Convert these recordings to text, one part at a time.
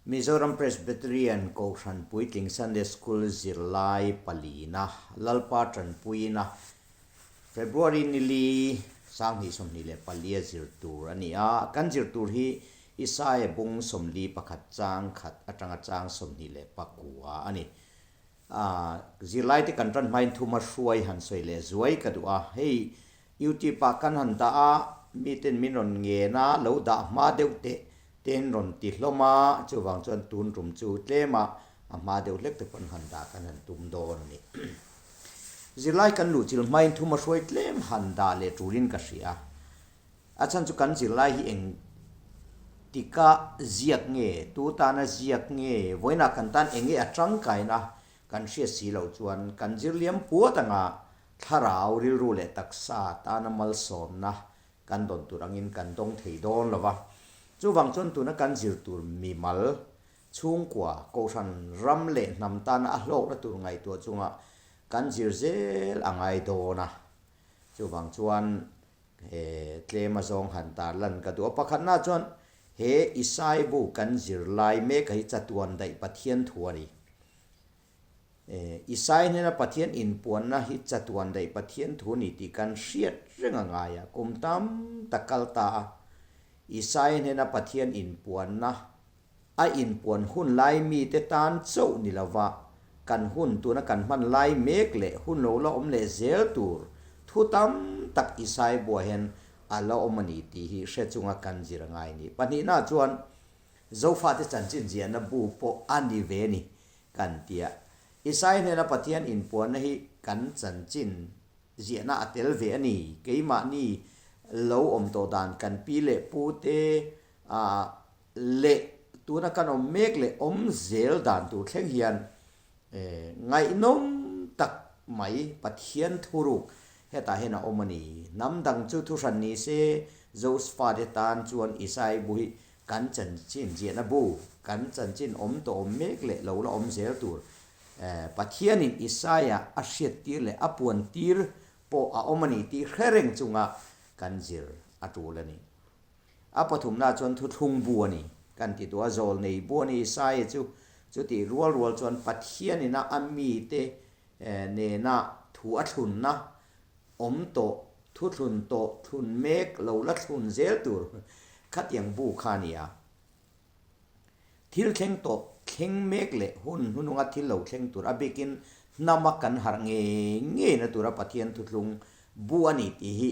Mizoram Presbyterian Kohhran Puitling Sunday School zirlai palina Lalpa Tanpuina February nili 2024 a zir tur a ni a. Kan zir tur hi Isaia bung 41 chang khat atanga chang 29 a ni. Zirlaite kan tan hmain thuma hruai han sawi leh zuai ka duh a. Hei YouTube ah kan han dah a, miten min rawn ngen a, lo dah hma deuh teh ten rawn ti hlawm a, chuvang chuan tun tum chu tlem a, a hma deuh hlek te pawn han dah kan han tum dawn a ni. Zirlai kan luh chil hmain thuma hruai tlem han dah leh turin ka hria. A chhan chu kan zirlai hi eng tika ziak nge, tu tana ziak nge, vawiinah kan tan eng nge a tangkaina kan hriat si loh chuan kan zirliam puat anga Thlarau rilru leh taksa tana malsawmna kan dawn tur angin kan dawng thei dawn lo va. Chuvang chuan tuna kan zir tur mimal, chhungkua, kohhran, ram leh hnam tana a hlawkna tur ngaihtuah chunga kan zir zel a ngai dawn a. Chuvang chuan he tlem azawng han tarlan ka duh a. Pakhatna chuan he Isai bu kan zir lai mek hi chatuan daih Pathian thu a ni. Isai hnena Pathian inpuanna hi chatuan daih Pathian thu ni tih kan hriat reng a ngai a, kum tam tak kal ta a, Isai hnena Pathian inpuanna a inpuan hun lai mite tan chauh ni lova kan hun tuna kan hman lai mek leh hun lo la awm leh zel tur thu tam tak Isai buah hian a la awm a ni tih hi hre chunga kan zir a ngai a ni. Pahnihna chuan Zofate chanchin ziahna bu pawh a ni ve ni kan ti a. Isai hnena Pathian inpuanna hi kan chanchin ziahna a tel ve a ni. Keimahni lo awm tawh dan kan pi leh pu te leh tuna kan awm mek leh awm zel dan tur thleng hian ngaihnawm tak mai Pathian thuruk hetah hian a awm a ni. Hnam dang chu thuhran ni se Zofate tan chuan Isai bu hi Kan chanchin ziahna bu, kan chanchin awm tawh awm mek leh lo la awm zel tur Pathianin Isaia a hriattir leh a puantir pawh a awm a ni tih hre reng chunga kan zir a tul a ni. A pathumna chuan thuthlung bu a ni kan ti duh a, zawlnei bu a ni Isaia chu chutih rual rual chuan Pathianina a mite nena thu a thlunna awm tawh, thuthlun tawh, thlun mek lo la thlun zel tur khatiang bu kha a ni a. Thil thleng tawh, thleng mek leh hun hnununga thil lo thleng tur a bikin hnama kan harh ngei ngeina tura Pathian thuthlung bu a ni tih hi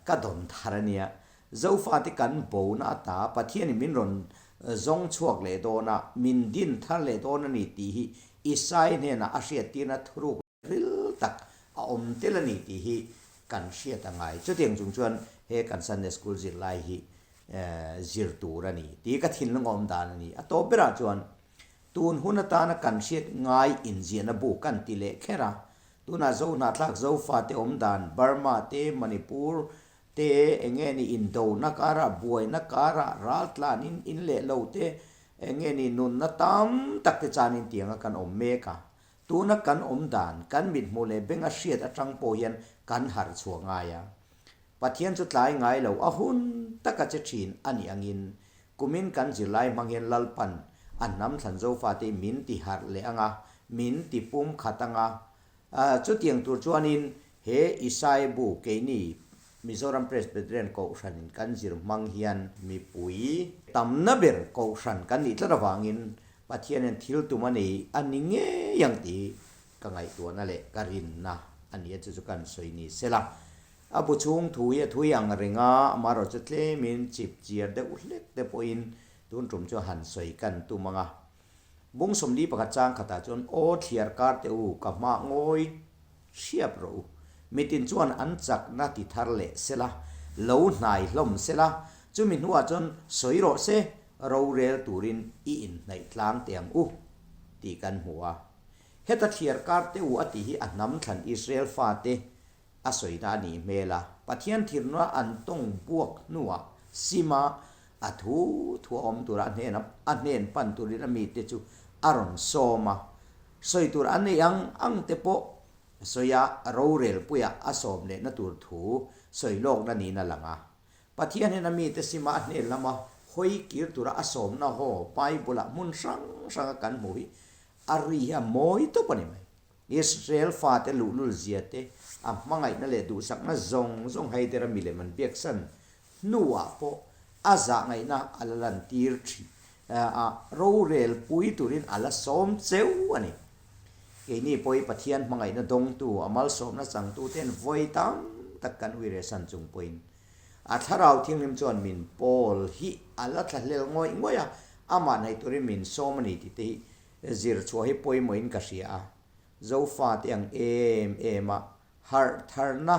ka dawn thar a nia. Zofate kan bona ata Pathianin min rawn zawng chhuak leh dawn a, min din thar leh dawn a ni tih hi Isai hnenah a hriattirna thuruk Ril tak a awm tel a ni tih hi kan hriat a ngai. Chutiang chung chuan he kan Sunday School zirlai hi zir tur a ni tih ka thinlung awm dan a ni. A tawp berah chuan tun hun atana kan hriat ngai inziahna bu kan ti leh kher a. Tunah Zohnahthlak Zofate awm dan Burma te, Manipur te, enge ni indona karah, buaina karah, raltlanin in leh lo te, enge ni nunna tam tak te chanin tianga kan awm mek a. Tuna kan awm dan, kan mithmuh leh beng a hriat atang pawh hian kan harh chhuah ngai a. Pathian chu tlai ngai lo, a hun taka che thin a nih angin kumin kan zirlai hmang hian Lalpan a hnam thlan Zofate min ti harh leh ang a, min ti pum khat ang a. Chutiang tur chuanin he Isai bu keini Mizoram Presbyterian Kohhranin kan zir hmang hian mipui tamna ber Kohhran kan nih tlat avangin Pathianin thil tum a nei a ni ngei ang tih ka ngaihtuahna leh ka rinna a ni a, chu chu kan sawi ni sela. A bu chhung thu hi a thui ang reng a, amaherawh chu tlemin chip chiar deuh hlek te pawhin tun tum chu han sawi kan tum ang a. Bung 41 chang khatah chuan, Aw thliar kar teh u, ka hmah ngawi hriap rawh u. Mitin chuan an chakna ti thar leh sela, lo hnai hlawm sela, chumi hnuah chuan sawi rawh se, Rorel turin i inhnaih tlang teh ang u, tih kan hmu a. Heta thliar kar te u a tih hi a hnam thlan Israel fate a sawina a nih hmel a. Pathian thirna an tawng buak hnuah Sima a thu thu a awm tura a hnen a hnen pan turin a mite chu a rawn sawm a. Sawi tur a nei ang ang te pawh sawi a, rorelpuia a sawm lehna tur thu sawi lawkna niin a lang a. Pathian hian a mite sima a hnen lama Hawi kir tura a sawmna haw Bible-ah hmun hrang hranga kan hmuh hi a ri hi a mawi tawp a ni mai. Israel fate luhlul zia te, a hmangaihna leh duhsakna zawng zawng Haidera milem an biaksan hnuah pawh a zahngaihna a la lantir thin a, rorel pui turin a la sawm cheu a ni. Keini pawhi Pathian hmangaihna dawngtu, a malsawmna changtuten vawi tam tak kan uiresan chung pawhin A thlarau thianghlim chuan min pawl hi a la thla hlel ngawih ngawih a, amah hnaih turin min sawm a ni tih te hi zir chhuah hi pawimawhin ka hria a. Zofate ang em em a harh tharna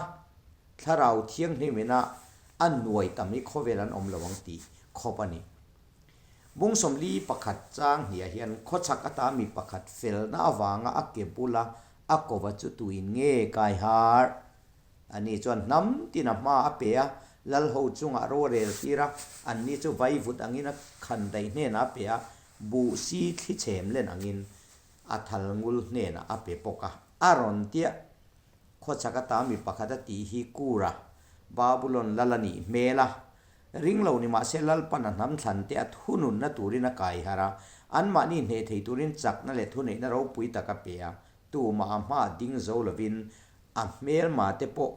thlarau thianghlim ina a nuai tam hi khawvel an awm lo ang tih khawp a ni. Bung sawmli pakhat chang hniah hian khawchhak ata mi pakhat felna avanga a ke bula a kova chu tuin nge kai harh? Ani chuan hnam tin a hma a pe a, lal ho chungah ro a rel tir a, anni chu vaivut angin a khan daih hnenah a pe a, buh si thli chhem len angin a thal ngul hnenah a pe bawk a. A rawn tiah khawchhak ata mi pakhat a tih hi Kura, Babulon lal a nih hmel a, ring lo ni mahse Lalpan a hnam thlan te a thununna turin a kai harh a, anmahni hneh thei turin chakna leh thuneihna ropui tak a pe a, Tumah a hma ding zo lovin a hmelma te pawh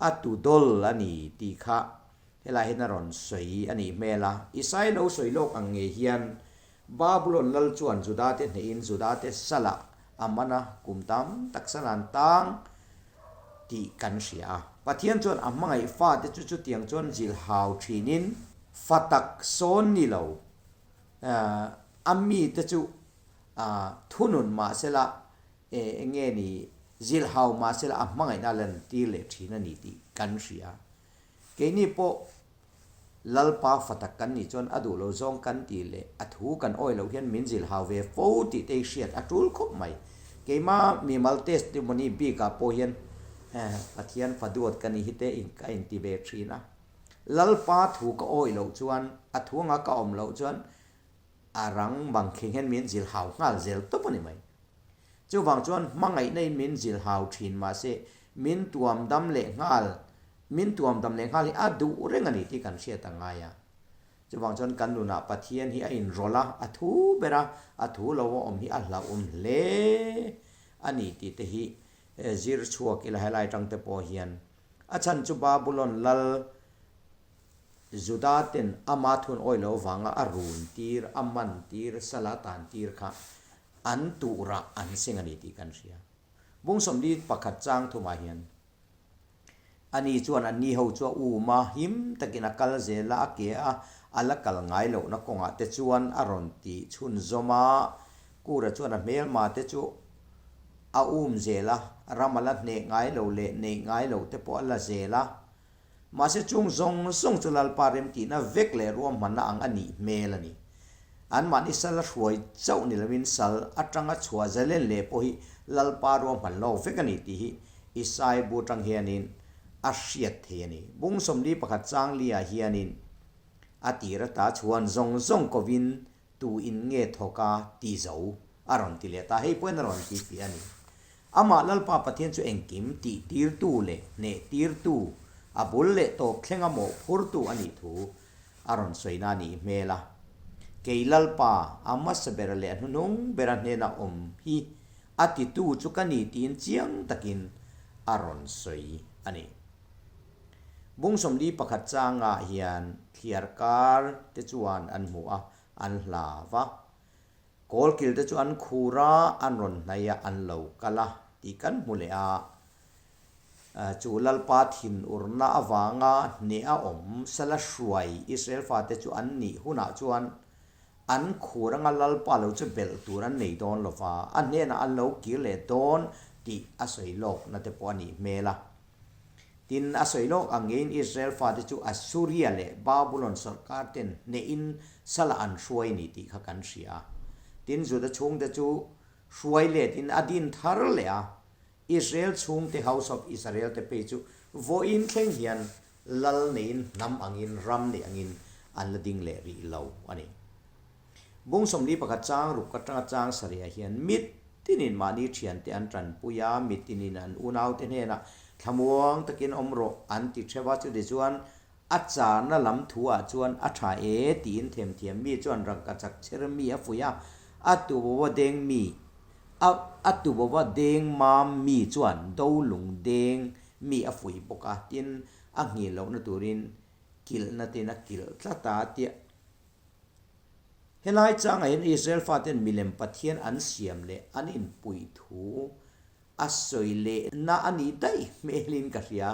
a tu dawl a ni tih kha helai hian a rawn sawi a nih hmel a. Isai lo sawi lawk ang ngei hian Babulon lal chuan Juda te hnehin Juda te salah a man a, kum tam tak salah an tang tih kan hria a. Pathian chuan a hmangaih fate chu chutiang chuan zilhau thinin fa tak sawn ni lo a mite chu thunun mahsela eng nge ni zilhau mahsela a hmangaihna a lantir leh thin a ni tih kan hria. Keini pawh Lalpa fa tak kan nih chuan a duh lo zawng kan tih leh a thu kan awi loh hian min zilhau ve fo tih te hi hriat a tul khawp mai. Keima mimal testimony bikah pawh hian Pathian fa duat ka nih hi te ka inti ve thin a. Lalpa thu ka awi loh chuan a thu anga ka awm loh chuan A rang bang khing hian min zil hau nghal zel tawp a ni mai. Chuvang chuan hmangaihna in min zil hau thin mahse min tuam dam leh nghal, min tuam dam leh nghal hi a duh reng a ni tih kan hriat a ngai a. Chuvang chuan kan nunah Pathian hi a inrawlh a, a thu ber a, a thu lo a awm hi a hlauhawm hle a ni tih te hi zir chhuak ila helai tang te pawh hian a chhan chu Babulon lal Juda ten ama thun awi lo vanga a run tir, a man tir, sal a tan tir kha an tuhrah an seng a ni tih kan hria. Bung sawmli pakhat chang thumah hian ani chuan anni ho chu a um a, him takin a kal zel a, a ke a, a la kal ngai lohna kawngah te chuan a rawn tih chhunzawm a, Kura chuan a hmelma te chu a um zel a, ram a la hneh ngai lo leh neih ngai loh te pawh a la zel a. Mahse chung zawng zawng chu Lalpa remtihna vek leh ruahmanna ang a nih hmel a ni. Anmahni sal a hruai chauh ni loin sal atanga chhuah zalen leh pawh hi Lalpa ruahman lawk vek a ni tih hi Isai bu atang hianin a hriat thei a ni. Bung sawmli pakhat changli-ah hianin a tir ata chhuan zawng zawng kovin Tu in nge thawk a ti zo? a rawn ti leh ta. Hei pawhin a rawn ti fiah a ni. Amah Lalpa Pathian chu engkim tih tirtu leh hneh tirtu, a bul leh tawp thlenga mawhphurtu a nih thu a rawn sawina a nih hmel a. Kei Lalpa, a hmasa bera leh a hnuhnung bera hnena awm hi a titu chu ka ni tiin chiang takin a rawn sawi a ni. Bung sawmli pakhat changah hian thliar kar te chuan an hmu a, an hlav a. Kawlkil te chu an khur a, an rawn hnaih a, an lo kal a tih kan hmu leh a. Chu Lalpa thinurna avanga hneh a awm sala hruai Israel fate chu an nih hunah chuan an khur anga Lalpa lo chu belh tur an nei dawn lo va, a hnenah an lo kir leh dawn tih a sawi lawkna te pawh a nih hmel a. Tin, a sawi lawk ang ngeiin Israel fate chu Assuria leh Babulon sawrkar ten hnehin salah an hruai ni tih kha kan hria a. Tin, Juda chhungte chu hruai letin a din thar leh a. Israel chhungte, House of Israel, te phei chu vawiin thleng hian lal neiin hnam angin ram nei angin an la ding leh rih lo a ni. Bung 41 chang ruk atanga chang sarihah hian mit tinin mahni thiante an tanpui a, mitinin an unaute hnenah thlamuang takin awm rawh an ti theuh a, chutichuan A charna lam thu ah chuan a tha e tiin themthiam mi chuan rangkachak chher mi a fuih a, a tuboa deng mi a a tuboa deng mam mi chuan do lung deng mi a fuih bawk a, tin a nghil lohna turin kilhna tin a kilh tlat a tia. Helai changah hian Israel faten milem Pathian an siam leh an inpuih thu A sawi lehna a nih daih hmelin ka hria.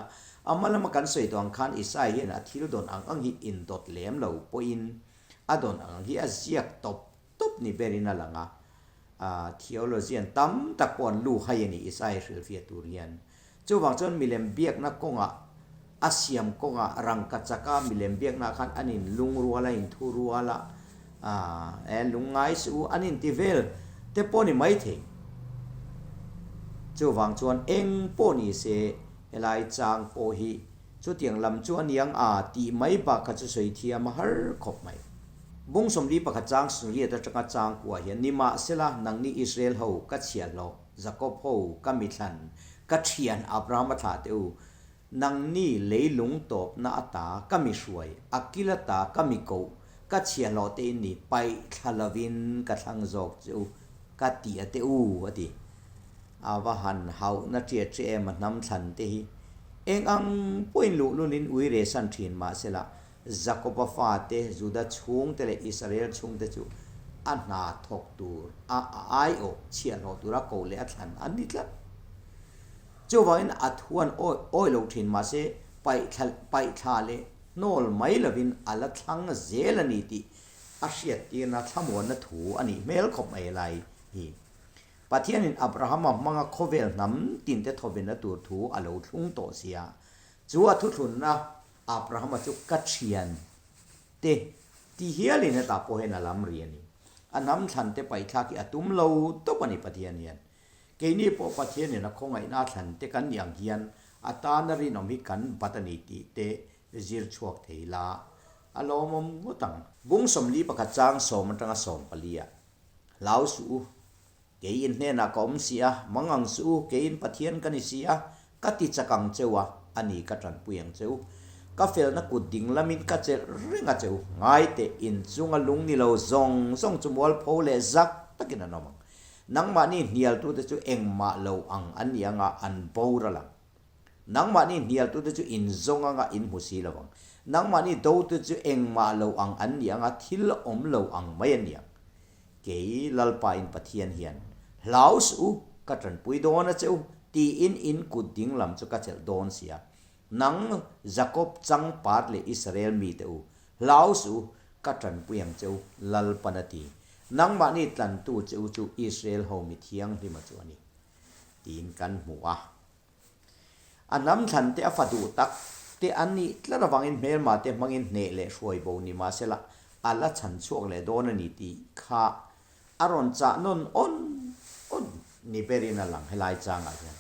A hma lama kan sawi tawh ang khan Isaiah hian a thil dawn ang ang hi indawt lem lo pawhin a dawn ang ang hi a ziak tawp tawp ni berin a lang a. Theologian tam tak pawh an lu hai a ni Isaiah hrilhfiah tur hian. Chuvang chuan milem biakna kawngah a siam kawngah rangkachaka milem biaknaah khan an inlungrual a, inthurual a, e lungngai suh u an inti vel te pawh ni maithei. Chuvang chuan eng pawh ni se helai chang pawh hi chutiang lam chu a niang a tih mai bak kha chu sawi thiam a har khawp mai. Bung 41 chang riat atanga chang kuah hian nimahsela nangni Israel ho ka chhiahhlawh Jakob ho ka mithlan ka thian Abraham a thlah teh u Nangni leilung tawpna ata ka mi hruai, a kil ata ka mi koh, ka chhiahhlawh te in ni, paih thla lovin ka thlang zawk che u, ka ti a teh u, a ti. A va han hauhna ṭiat ṭiah em a hnam thlan te hi. Eng ang pawhin luhlunin ui re san ṭhin mahsela, Jakoba fate, Juda chhungte leh Israel chhungte chu a hna thawk tur, a aiawh chhiahhlawh tura koh leh a thlan an ni tlat. Chuvangin a thu an awi awi lo thin mahse paihthla paihthla leh hnawl mai lovin a la thlang zel a ni tih a hriattirna thlamuanna thu a nih hmel khawp mai lai hi. Pathianin Abrahama hmanga khawvel hnam tinte thawvenna tur thu a lo thlung tawh sia. Chu a thuthlunna Abrahama chu ka thian te ti hialin hetah pawh hian a lam ri a ni. A hnam thlan te paihthlak hi a tum lo tawp a ni Pathian hian. Keini pawh Pathianin a khawngaihna a thlan te kan nih ang hian a tana rinawm hi kan bat a ni tih te zir chhuak thei la a lawmawm ngawt ang. Bung 41 chang sawm atanga 14 ah, Hlau suh u, keiin hnenah ka awm si a, mangang suh u, keiin Pathian ka ni si a, ka ti chak ang cheu a, a ni ka tanpui ang cheu. Ka felna kut ding lamin ka chelh reng a cheu. Ngai teh, inchunga lung ni lo zawng zawng chu mualpho leh zak takin an awm ang. Nangmahni hnialtute chu engmah lo ang an ni anga an boral ang. Nangmahni hnialtute chu inzawng anga in hmu si lo ang. Nangmahni dotute chu engmah lo ang an ni anga thil awm lo ang mai an ni ang. Kei Lalpa in Pathian hian, Hlau suh u, ka tanpui dawn a che u, tiin in kut ding lam chu ka chelh dawn si a. Nang Jakob changpat leh Israel mite u, hlau suh u, ka tanpui ang che u, Lalpan a ti. Nangmahni tlantu che u chu Israel ho mi thianghlima chu a ni, tiin kan hmu a. A hnam thlan te a fa duh tak te an nih tlat avangin hmelma te hmangin hneh leh hruai bo ni mahsela a la chhan chhuak leh dawn a ni tih kha a rawn chah nawn awn awn ni berin a lang helai changah hian.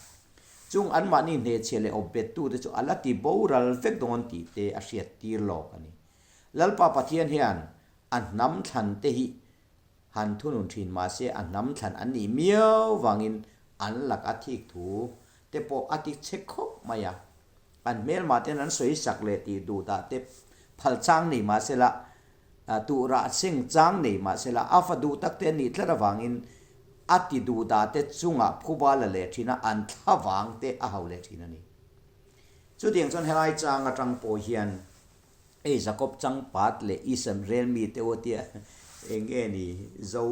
Chung anmahni hnehchhiah leh awp bettute chu a la ti boral vek dawn tih te a hriat tir lawk a ni. Lalpa Pathian hian a hnam thlan te hi han thunun thin mahse a hnam thlan an nih miau vangin an lak a thik thu te pawh a ti che khawp mai a. An hmelmah ten an sawi sak leh tih duh dah te phal chang nei mahsela tuh rah seng chang nei mahsela a fa duh tak te an nih tlat avangin a ti duh dah te chungah phuba la leh thin a, an thlavang te a hau leh thin a ni. Chutiang chuan helai chang atang pawh hian Hei Jakob changpat leh Israel mite u tia eng nge ni Zo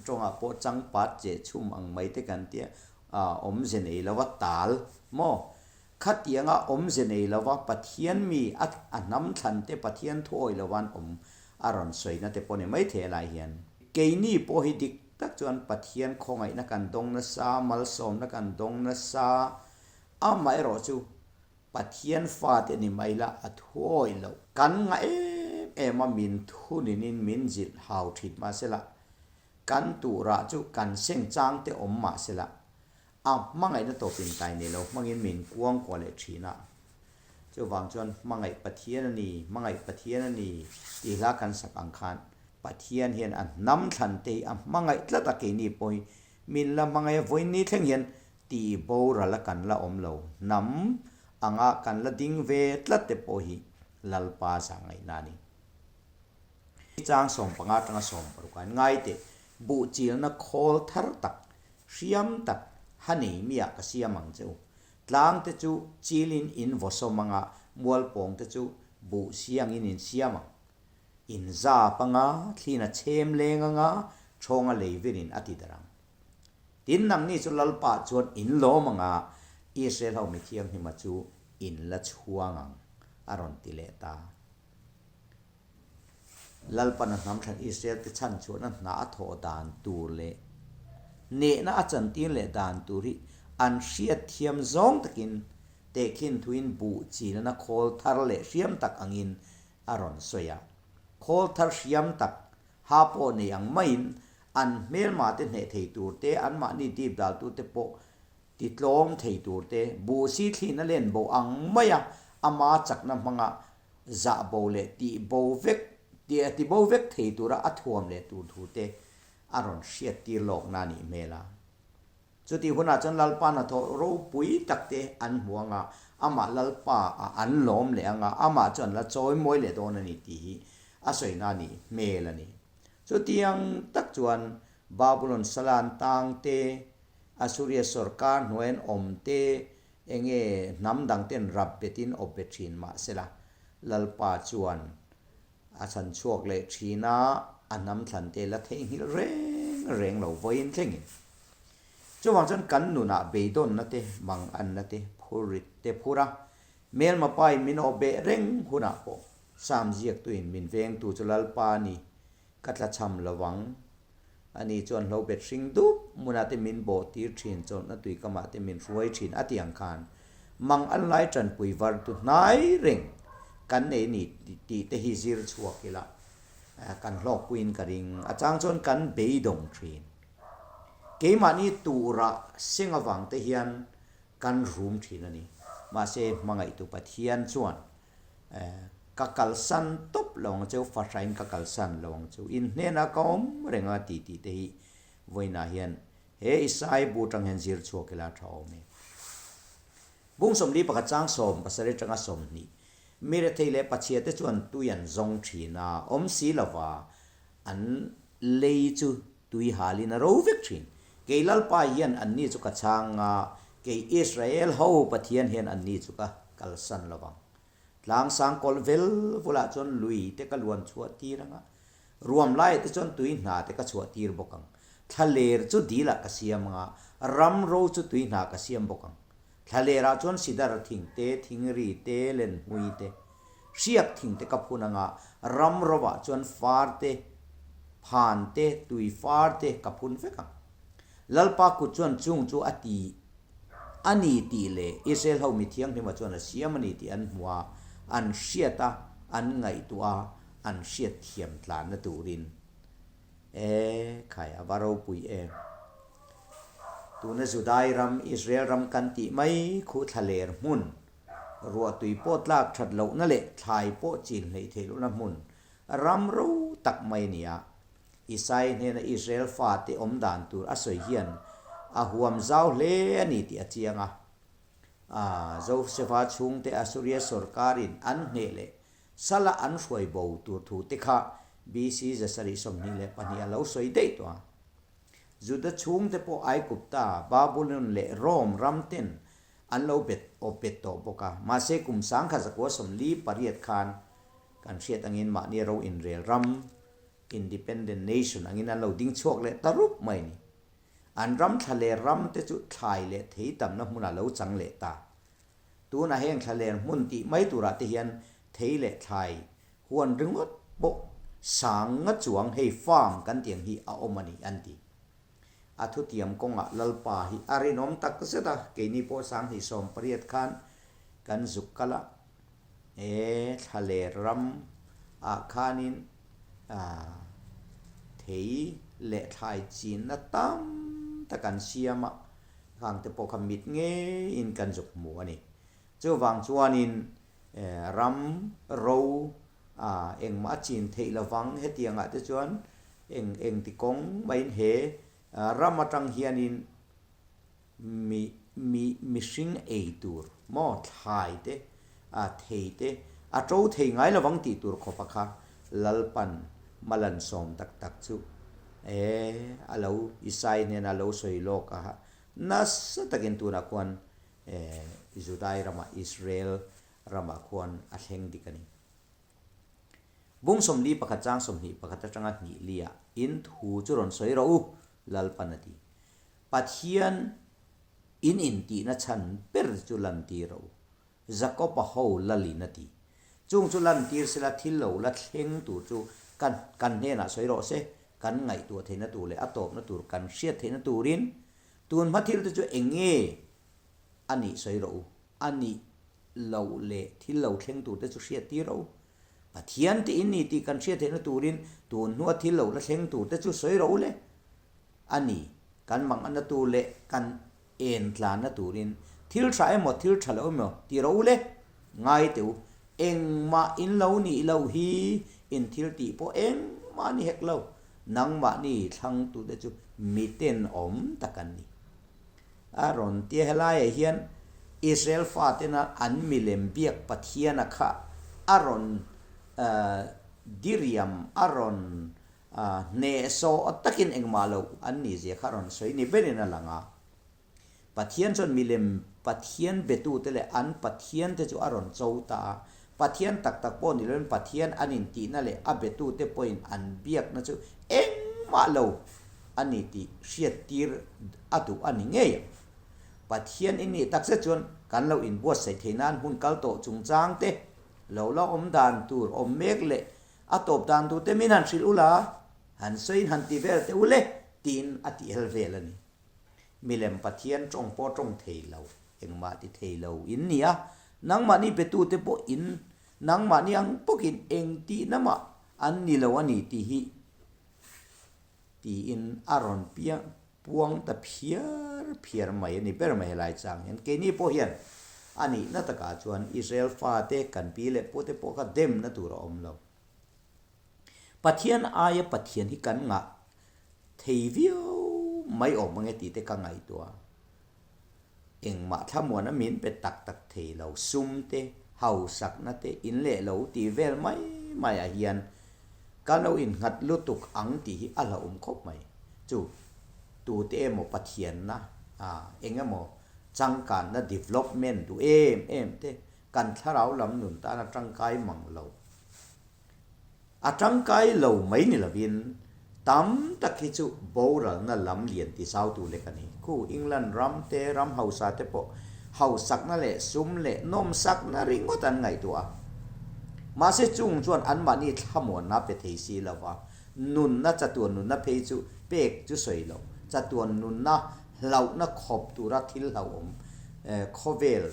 tawngah pawh changpat cheh chhum ang mai te kan tia awmze nei lova tal maw? Khatianga awmze nei lova Pathian mi a hnam thlan te Pathian thu awih lovan awm a rawn sawina te pawh ni mai thei lai hian keini pawh hi dik tak chuan Pathian khawngaihna kan dawng nasa, malsawmna kan dawng nasa, amaherawh chu Pathian fate ni mai la a thuawi loh. Kan ngah em em a min thuninin min zilh hau thin mahsela, kan tuhrah chu kan seng chang te awm mahsela, a hmangaihna tawpin kai nei lo hmangin min kuang kuah leh thin a. Chuvang chuan hmangaih Pathian a ni, hmangaih Pathian a ni tih hla kan sak ang khan Pathian hian a hnam thlan te hi a hmangaih tlat a keini pawh hi min la hmangaih a vawiin thleng hian Tih boral a kan la awm lo. Hnam anga kan la ding ve tlat te pawh hi Lalpa zahngaihna a ni. Chang 15 atanga 60 ah ngai teh, buh chilna khawl thar tak, hriam tak ha nei miah ka siam ang che u. Tlang te chu chilin in vaw sawm anga mualpawng te chu buh siangin in siam ang. In zap anga thlin a chhem leng anga thawnga lei virin a ti darh ang. Tin, nangni chu Lalpa chuan in lawm anga Israel ho mithianghlima chu in la chhuang ang, a rawn ti leh ta. Lalpan a hnam thlan Israel te chhan chhuahna hna a thawh dan tur leh nehna a chantir leh dan tur hi an hriat thiam zawng takin tehkhin thuin buh chilna khawl thar leh hriam tak angin a rawn sawi a. Khawl thar hriam tak ha pawh nei ang maiin an hmelma te hneh thei tur te, anmahni dip daltu te pawh ti tlawm thei tur te, buh si thlin a len bo ang maia ama chakna hmanga zah bo leh tih bo vek ti bo vek thei tura a thuam leh tur thu te a rawn hriat tir lawkna a nih hmel a. Chutih hunah chuan Lalpa hnathawh ropui tak te an hmu ang a, amah Lalpa ah an lawm leh ang a, amah chu an la chawi mawi leh dawn a ni tih hi a sawina a nih hmel a ni. Chutiang tak chuan Babulon salan tang te, Assuria sawrkar hnuai an awm te, enge hnam dang ten rap betin awp bet thin mah sela, Lalpa chuan a chhan chhuak leh thin a, a hnam thlan te la theihnghilh reng reng lo vawiin thlengin. Chuvang chuan kan nunah beidawnna te, manganna te, phurrit te phur a, hmelma pain min awh beh reng hunah pawh Sam ziaktuin min vengtu chu Lalpa a ni, ka tlachham lo ang. Ani chuan hlo bet hring dup hmunah te min bawh tir thin, chawlhna tui kamah te min hruai thin a ti ang khan mang an lai tanpui var tu hnai reng kan nei ni tih te hi zir chhuak ila kan hlawkpuiin ka ring. A chang chuan kan beidawng thin. Keimahni turah seng avang te hian kan rum thin a ni. Mahse hmangaihtu Pathian chuan Ka kalsan tawp lo ang cheu, fahrain ka kalsan lo ang cheu, in hnenah ka awm reng a ti tih te hi vawiinah hian he Isai bu atang hian zir chhuak ila tha awm e. Bung 41 chang 70 atanga 20, Mi rethei leh pachhia te chuan tui an zawng thin a, awm si lova an lei chu tui halin a ro vek thin. Kei Lalpa hian anni chu ka chhang a, kei Israel ho Pathian hian anni chu ka kalsan lo vang. Tlang sang kawlh vel vulah chuan lui te ka luan chhuah tir ang a, ruam laiah te chuan tui hna te ka chhuah tir bawk ang. Thlaler chu dilah ka siam ang a, ram ro chu tui hna ka siam bawk ang. Thlalerah chuan sidar thing te, thingri te, lenhmui te, hriak thing te ka phun ang a, ram rovah chuan far te, phan te, tui far te ka phun vek ang. Lalpa kut chuan chung chu a ti a ni tih leh Israel ho mi thianghlima chuan a siam a ni tih an hmu a, an hriat a, an ngaihtuah a, an hriat thiam tlanna turin. E khai, a va ropui em. Tuna Judai ram, Israel ram kan tih mai khu thlaler hmun, ruahtui pawh tlak that lohna leh thlai pawh chin hleih theih lohna hmun, ram ro tak mai a ni a. Isai hnena Israel fate awm dan tur a sawi hian a huam zau hle a ni tih a chiang a. A Josefa chhungte Assuria sawrkarin an hneh leh Sala an hruai bo tur thu te kha BC 722 a lo sawi daih tawh a. Juda chhungte pawh Aigupta, Babulon leh Rome ram ten an lo bet awp bet tawh bawk a. Mahse kum 1948 khan kan hriat angin mahni ro inrel ram, independent nation, angin an lo ding chhuak leh ta rup mai a ni. An ram thla leh ram te chu thlai leh thei tamna hmunah lo chang leh ta. Tunah heng thlaler hmun tih mai turah te hian thei leh thlai huan ringawt pawh sang nga chuang hei farm kan tih ang hi a awm a ni an ti. A thutiam kawngah Lalpa hi a rinawm tak zet a, keini pawh 2018 khan kan zuk kal a, he thlaler ram ah khanin thei leh thlai chinna tam tak an siam a, Khang te pawh kha mit ngeiin kan zuk hmu a ni. Chuvang chuanin ram ro engmah a chin theih lovang hetiangah te chuan eng eng ti kawng maiin he ram atang hianin mi mi mihring ei tur maw thlai te thei te A to thei ngai lovang tih tur khawp a kha Lalpan Malansawm tak tak chu e a lo Isai hnena lo sawi lawk a nasa takin tunah khuan e Judai ramah Israel ramah khuan a thleng dik a ni. Bung 41 chang 21 atanga hnih liah in thu chu rawn sawi rawh u, Lalpan a ti. Pathian in intihna chhan ber chu lantir rawh u, Jakob-a ho lalin a ti. Chung chu lantir sela thil lo la thleng tur chu kan kan hnenah sawi rawh se, kan ngaihtuah theihna tur leh a tawpna tur kan hriat theihna turin tun hma thil te chu eng nge a nih sawi rawh u, a nih loh leh thil lo thleng tur te chu hriat tir rawh u. Pathian te in ni tih kan hriat theihna turin tun hnua thil lo la thleng tur te chu sawi rawh u le. A ni, kan manganna tur leh kan en tlanna turin thil tha emaw thil tha lo emaw ti rawh u le. Ngai teh u, engmah in lo nih loh hi in thil tih pawh engmah ni hek lo, nangmahni thlangtute chu miten awm tak an ni. A rawn tia helaiah hian Israel fatena an milem biak Pathiana kha a rawn diriam, a rawn hnehsawh takin engmah lo an nih zia kha a rawn sawi ni berin a lang a. Pathian chuan milem Pathian betute leh an Pathiante chu a rawn cho ta a. Pathian tak tak pawh ni loin Pathian an intihna leh a betute pawhin an biakna chu engmah lo a ni tih hriattir a duh a ni ngei ang. Pathian in nih takzet chuan kan lo inbuatsaih theih nan hun kal tawh chungchang te, lo la awm dan tur awm mek leh a tawp dan tur te min han hrilh ula, han sawiin han ti vel teh ule tiin a tihel vel a ni. Milem Pathian tawng pawh tawng thei lo, engmah ti thei lo in ni a, nangmahni betute pawh in nangmahni ang bawkin eng tihna mah an ni lo a ni tih hi Tiin a rawn piang puang ta phiar phiar mai a ni ber mai helai chang hian. Keini pawh hian a nihna takah chuan Israel fate kan pi leh pute pawh kha demna tur a awm lo. Pathian aia Pathian hi kan ngah thei viau mai awm ange tih te ka ngaihtuah a. Engmah thlamuana min pe tak tak thei lo, sum te, hausakna te, in leh lo tih vel mai mai ah hian ka lo innghat lutuk ang tih hi a hlauhawm khawp mai. Chu tute emaw Pathianna ah eng emaw changkanna development duh em em te kan thlarau lam nun tan a tangkai mang lo. A tangkai lo mai ni lovin tam tak hi chu boralna lam lian ti zautu lek a ni. Khu England ram te, ram hausa te pawh hausakna leh sum leh nawmsakna ringawt an ngaihtuah a. Mahse chung chuan anmahni thlamuanna pe thei si lova, nunna chatuan nunna phei chu pek chu sawi lo, chatuan nunna hlauhna khawp tura thil hlauhawm khawvel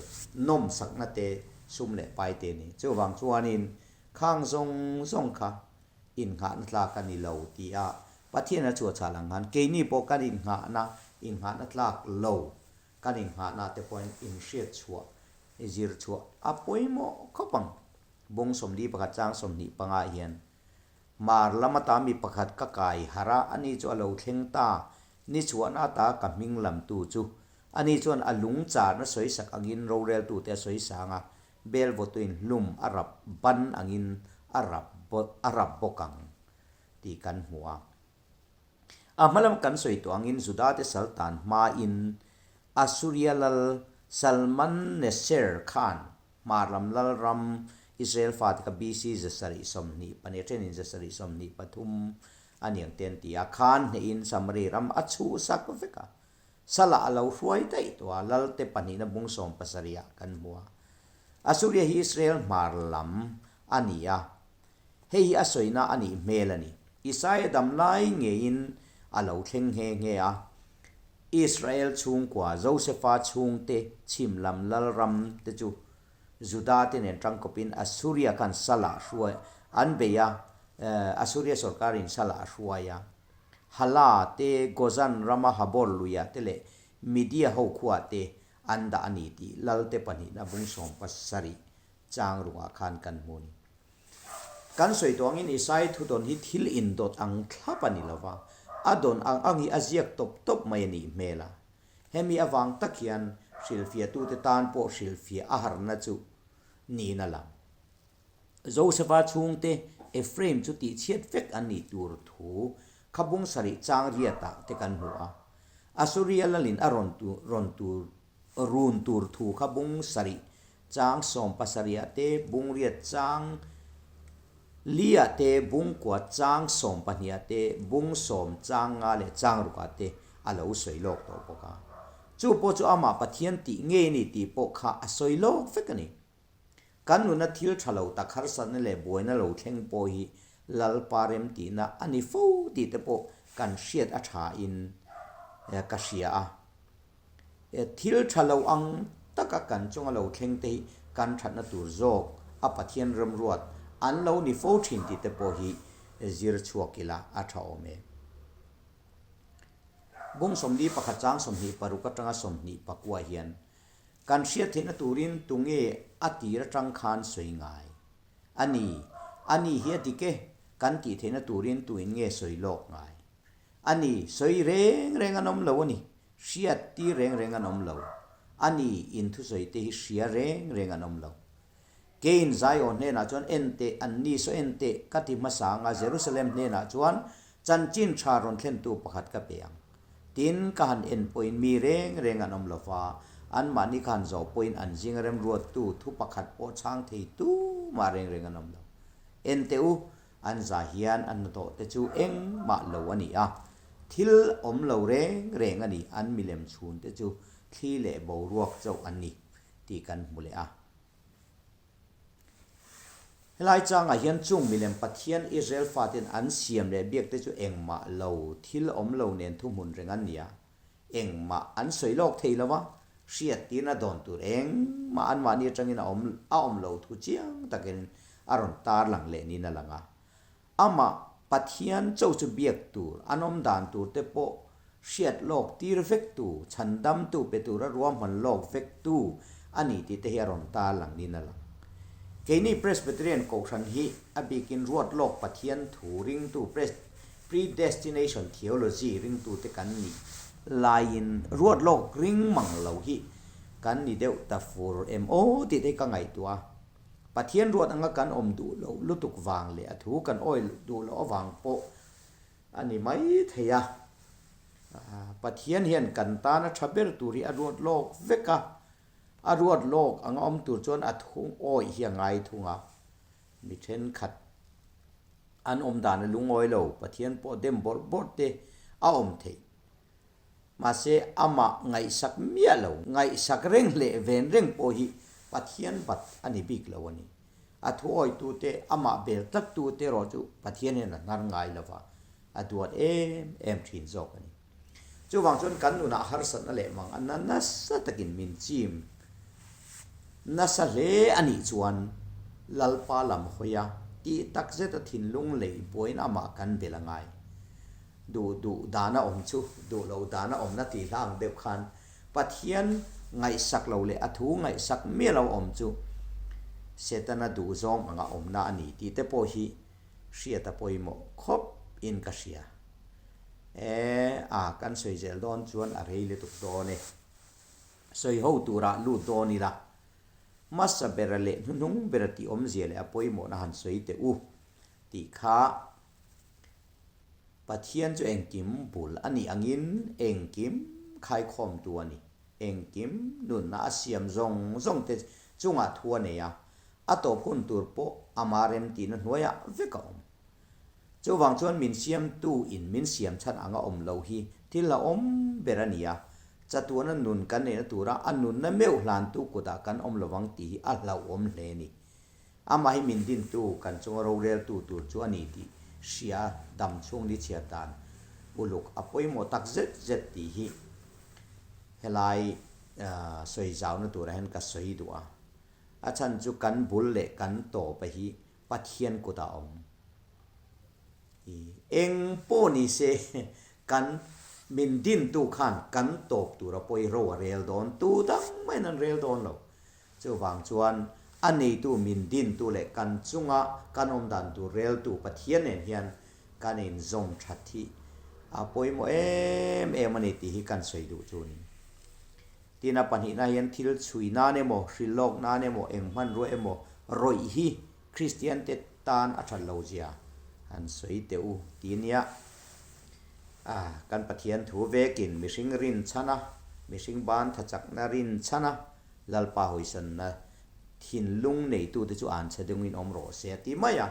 nawmsakna te sum leh pai te ni. Chuvang chuanin Khang zawng zawng kha innghahna tlak a ni lo ti a Pathian a chhuahchhal ang khan keini pawh kan innghahna, innghahna tlak lo kan innghahna te pawhin inhriat chhuah, zir chhuah a pawimawh khawp ang. Bung 41 chang 25 hian Hmar lam ata mi pakhat ka kai harh a, ani chu a lo thleng ta, ni chhuahna ata ka hming lamtu chu. Ani chuan a lung charna sawisak angin roreltute a sawi sang a, Bel vawtuin hlum a rap ban angin a rap a rap bawk ang tih kan hmu a. A hma lam kan sawi tawh angin Judate saltan hmain Assuria lal Salmaneser khan hmar lam lal ram Israel fate kha BC 722 thenin 723 a niang te an ti a, khan hnehin Samari ram a chhuhsak vek a. Salah a lo hruai daih tawh a, Lalte pahnihna bung 70 ah kan hmu a. Assuria hi Israel hmar lam a ni a, hei hi a sawina a nih hmel a ni. Isaia dam lai ngeiin a lo thleng nghe nghe a. Israel chhungkua Josefa chhungte chhim lam lalram te chu Juda te nen tangkawpin Assuria khan Salah hruai an bei a, Assuria sorkarin Salah a hruai a. Hala te, Gozan rama Habor luiah te leh Media ho khuah te an dah a ni tih Lalte pahnihna bung 17 chang rungah khan kan hmu a ni. Kan sawi tawh angin Isai thudawn hi thil indawt ang thlap a ni lo va, a dawn ang ang hi a ziak tawp tawp mai a nih hmel a. Hemi avang tak hian hrilhfiahtute tan pawh hrilhfiah a harna chu niin a lang. Josefa chhungte Ephraim chu tihchhiat vek an nih tur thu kha bung sarih chang riatah te kan hmu a. Asuria lalin a rawn rawn tur run tur thu kha bung sarih chang sawm pasarihah te, bung riat chang liah te, bung kua chang sawm pahnihah te, bung sawm chang nga leh chang rukah te a lo sawi lawk tawh bawk a. Chu pawh chu amah Pathian tih ngei a ni tih pawh kha a sawi lawk vek a ni. Kan nuna thil tha lo tak harsatna leh buaina lo thleng pawh hi Lalpa remtihna a ni fo tih te pawh kan hriat a tha in ka hria a. Thil tha lo ang taka kan chunga lo thleng te hi kan thatna tur zawk a Pathian remruat an lo ni fo thin tih te pawh hi zir chhuak ila a tha awm e. Bung 41 chang 26 atanga 24 hian Kan hriat theihna turin tunge a tir atang khan sawi ngai? A ni, a ni hi a dik e, kan tih theihna turin tuin nge sawi lawk ngai? A ni, sawi reng reng an awm lo a ni, hriat tir reng reng an awm lo. A ni, in thusawi te hi hria reng reng an awm lo. Keiin Zion hnenah chuan en teh, an ni saw en teh, ka ti hmasa ang a, Jerusalem hnenah chuan chanchin tha rawn thlentu pakhat ka pe ang. Tin, ka han en pawhin mi reng reng an awm lo va, anmahni ka han zawh pawhin an zinga remruattu thu pakhat pawh chhang thei tumah reng reng an awm lo. En teh u, an za hian an hnathawh te chu engmah lo a ni a, thil awm lo reng reng a ni, an milem chhun te chu thli leh boruak chauh an ni tih kan hmu leh a. Helai changah hian chung milem Pathian Israel faten an siam leh biak te chu engmah lo thil awm lo nen thuhmun reng an ni a, engmah an sawi lawk thei lo va, hriattirna dawn tur engmah anmahni atangin a awm a awm lo thu chiang takin a rawn tarlang leh niin a lang a. Amah Pathian cho chu biak tur, an awm dan tur te pawh hriat lawk tir vek tu, chhandamtu pe tura ruahman lawk vek tu a ni tih te hi a rawn tarlang niin a lang. Keini Presbyterian Kohhran hi a bikin ruat lawk Pathian thu ringtu Predestination Theology ringtute kan nih laiin ruat lawk ring mang lo hi kan ni deuh ta fur em aw tih te hi ka ngaihtuah a. Pathian ruat anga kan awm duh loh lutuk vang leh a thu kan awih duh loh avang pawh a ni mai thei a. Pathian hian kan tana tha ber tur hi a ruat lawk vek a, a ruat lawk anga awm tur chuan a thu awih hi a ngai thung a. Mi thenkhat an awm dan a lungawi lo, Pathian pawh dem bawrh bawrh te a awm theih. Mahse, amah ngaihsak miah lo, ngaihsak reng leh ven reng pawh hi Pathian bat a ni bik lo a ni. A thuawitute, amah bel tlattute erawh chu Pathian hian a hnar ngai lo va, a duat em em thin zawk a ni. Chuvang chuan kan nunah harsatna leh mang a na nasa takin min chim nasa hle a nih chuan Lalpa lam hawi a, tih takzeta thinlung lei buain amah kan bel a ngai. Duh duh dana awm chu duh lo dana awmna tih hla ang deuh khan Pathian ngaihsak lo leh a thu ngaihsak miah lo awm chu Setana duh zawng anga awmna a ni tih te pawh hi hriat a pawimawh khawp in ka hria. E a kan sawi zel dawn chuan a rei lutuk dawn e. Sawi ho turah lut dawn ila hmasa bera leh hnuhnung bera tih awmzia leh a pawimawhna han sawi teh u tih kha Pathian chu engkim bul a nih angin engkim khaikhawmtu a ni. Engkim nunna a siam zawng zawng te chungah thu a nei a, a tawp hun tur pawh ama remtihna hnuaiah vek a awm. Chuvang chuan min siamtu in min siam chhan anga awm lo hi thil a awm ber a ni a, chatuana nun kan neihna tura a nunna meuh hlantu kutah kan awm lovang tih hi a hlauhawm hle a ni. Amah hi min dintu, kan chunga roreltu tur chu a ni tih hria dam chhung ni chhiar dan uluk a pawimawh tak zet zet tih hi helai sawi zauna turah hian ka sawi duh a. A chhan chu kan bul leh kan tawpa hi Pathian kutah a awm. Eng pawh ni se kan min dintu khan kan tawp tura pawi ro a rel dawn, tu dang maiin an rel dawn lo. Chuvang chuan a neitu min dintu leh kan chunga kan awm dan tur reltu Pathian nen hian kan inzawm that hi a pawimawh em em a ni tih hi kan sawi duh chu a ni. Tin a pahnihna hian thil chhui nan emaw, hrilhlawk nan emaw, eng hmanrua emaw rawih hi Kristian te tan a that lo zia han sawi teh u ti nia. A, kan Pathian thu vekin mihring rin chhan a, mihring ban tha chakna rin chhan a, Lalpa hawisanna thinlung neitute chu an chhe dungin awm rawh se a ti mai a.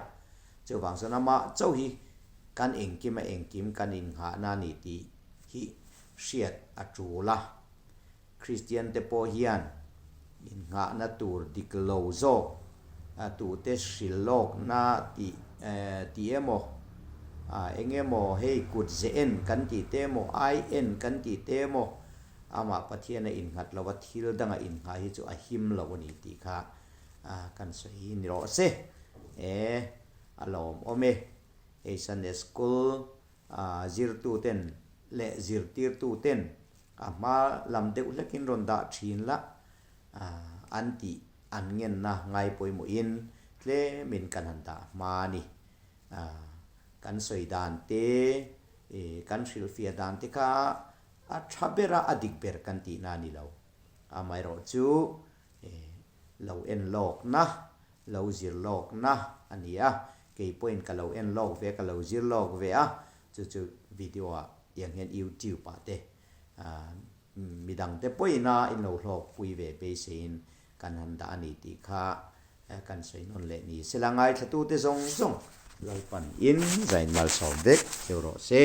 Chuvang chuan amah chauh hi kan engkim a engkim kan innghahna a ni tih hi hriat a tul a. Kristian te pawh hian innghahna tur dik lo zawk tute hrilh lawkna tih tih emaw eng emaw hei kut ze en kan tih te emaw ai en kan tih te emaw amah Pathian a innghat lo a thil danga innghah hi chu a him lo a ni tih kha kan sawi ni rawh se. E a lawmawm e. Hei Sunday School zirtuten leh zirtirtuten a hma lam deuh hlekin rawn dah thin la an tih an ngenna ngai pawimawhin tlemin kan han dah hma a ni. Kan sawi dan te, kan hrilhfiah dan te kha a tha ber a, a dik ber kan tihna a ni lo. Amaherawhchu lo en lawkna lo zir lawkna a ni a, kei pawhin ka lo en lawk ve a, ka lo zir lawk ve a, chu chu video ah tiang hian YouTube ah te midang te pawhin a in lo hlawkpui ve beiseiin kan han dah a ni tih kha kan sawi nawn leh ni. Sela ngaithlatute zawng zawng Lalpan in zain malsawm vek cheu rawh se.